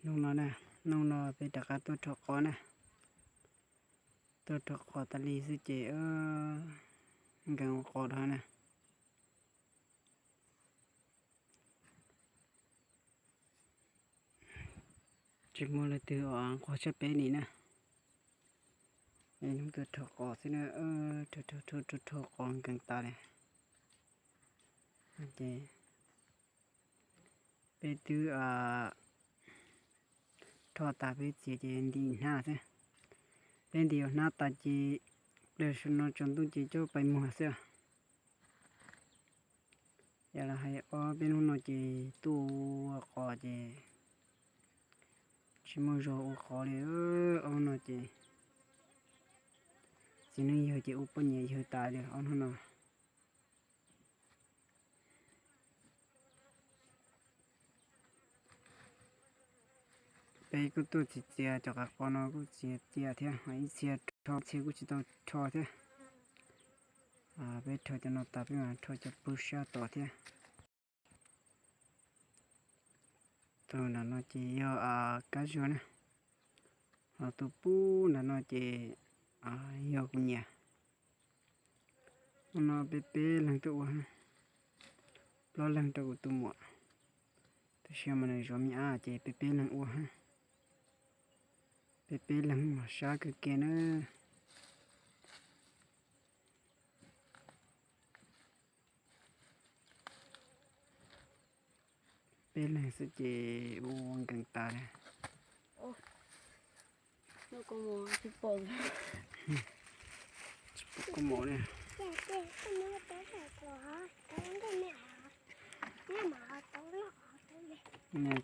Hnub no na, hnub no peb rov qab tuaj rho qos na. Tuaj rho qos tas li xwb ces nkees ua qos dhau na. Tsis muaj leej twg nquag tshaj peb li na. Hnub tuaj rho qos xwb na, rho rho rho rho qos nkees tas li. Ces peb twb rho tas peb txiav ces ntim hnab xwb. Peb ntim hnab tas ces plaws saum no tsaus ntuj ces coj pais muag xwb. Yog los hais ob peb hnub no ces tuaj ua qos ces tsis muaj zog ua qos li. Ob hnub no ces txiv neej yawg ces ua poj niam yawg tas li ob hnub no. Peb kuj tuaj txiav txiav cov qav qos no kuj txiav txiav thiab, ib txhia rho ib txhia kuj tsis tau rho thiab. Peb rho cov no tas peb mam rho cov pug sab tod thiab. Tus nram no ces yog kab zuag na, ho tus pub nram no ces yog kuv niam. Hnub no peb peb leeg tuaj ua, plaub leeg rau kuv tus muam, tab sis mas nws zov me ab ces peb peb leeg ua, peb peb leeg mas sab kawg kiag na. Peb leeg xwb ces ua nkees tas li. Tsis pom koj mus li.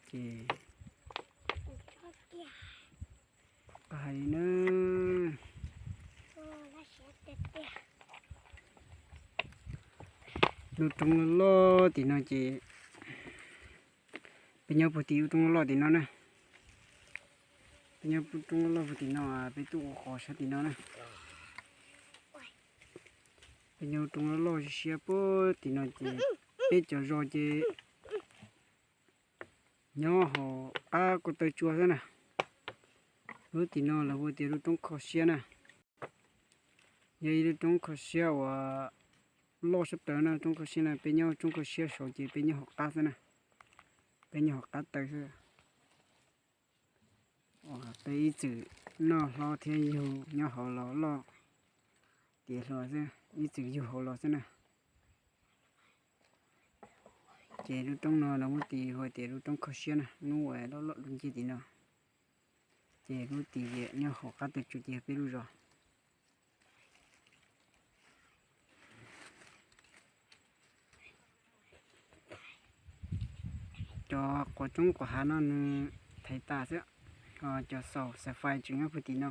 Ces hais na, lub roob loj loj tim no ces peb nyob puag tim lub roob loj loj tim no na. Peb nyob puag roob loj loj puag tim no, peb tuaj ua qos sab tim no na. Peb nyob roob loj loj siab siab puag tim no ces peb cov zos ces nyob hauv qab ko taw tsua xwb na. Lub tim no lawv hu tias lub roob kho siab na. Yog ib lub roob kho siab uas loj sab plaws na, roob kho siab na, peb nyob roob kho siab saud ces peb nyob hauv qab xwb na. Peb nyob hauv qab taw xwb. Peb ib txwm noj hlob thiab yug nyob hauv los loj tiav hluas xwb, ib txwm yug hauv los xwb na. Ces lub roob no lawv muab tis hu tias lub roob kho siab na, hnub uas loj loj dub nciab tim no. Ces lub tis nyob hauv qab taw tsua ces yog peb lub zos. Cov quav tsoob quav hav no nws thaiv tas xwb, ho cov xaus xais fais tseem nyob puag tim no.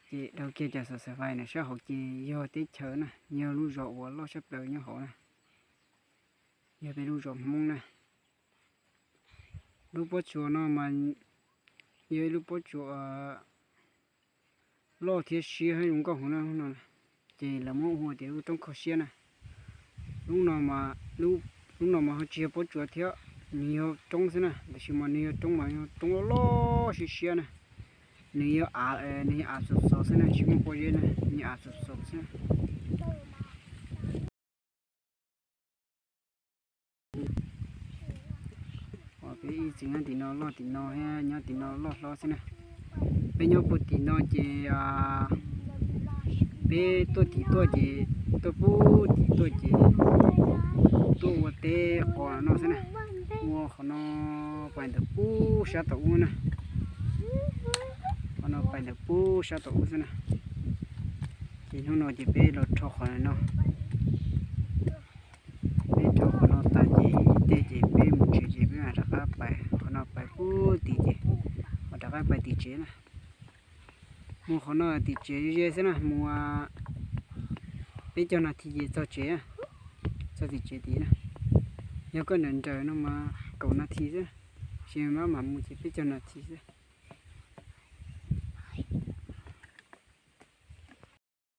Ces dhau kiag cov xaus xais fais na, sab hauv ces yog teb chaws na, yog lub zos uas loj sab plaws nyob hauv na, yog peb lub zos Hmoob na. Lub pob tsuas no mas yog ib lub pob tsuas loj thiab siab zoo nkauj hauv no, ces lawv muab hu tias lub roob kho siab na. Lub no mas, lub no mas ho tsis yog pob tsuas thiab, nws yog roob xwb na, tab sis mas nws yog roob mas yog roob loj loj siab siab na. Nws yog av, nws yog av xaus xaus xwb na, tsis muaj pob zeb na, nws yog av xaus xaus xwb. Peb ib txwm nyob tim no loj tim no thiab nyob tim no loj hlob xwb na. Peb nyob puag tim no ces peb tuaj tim tuaj ces tuaj puag tim tuaj ces tuaj ua teb qos no xwb na. Ua qhov no pais ntawm puag sab tom ub na. Qhov no pais ntawm puag sab tom ub xwb na. Ces hnub no ces peb los rho qhov no. Peb rho qhov no tas ces ib teg ces peb mus tsev ces peb mam rov qab pais qhov no, pais puag tim ces mam rov qab pais tim tsev na. Mus qhov no tim tsev ze xwb na, mus peb caug nas this ces txog tsev, txog tim tsev tid na. Yog koj nrawm nrawm no mas kaum nas this xwb, sis maj mam mus ces peb caug nas this xwb.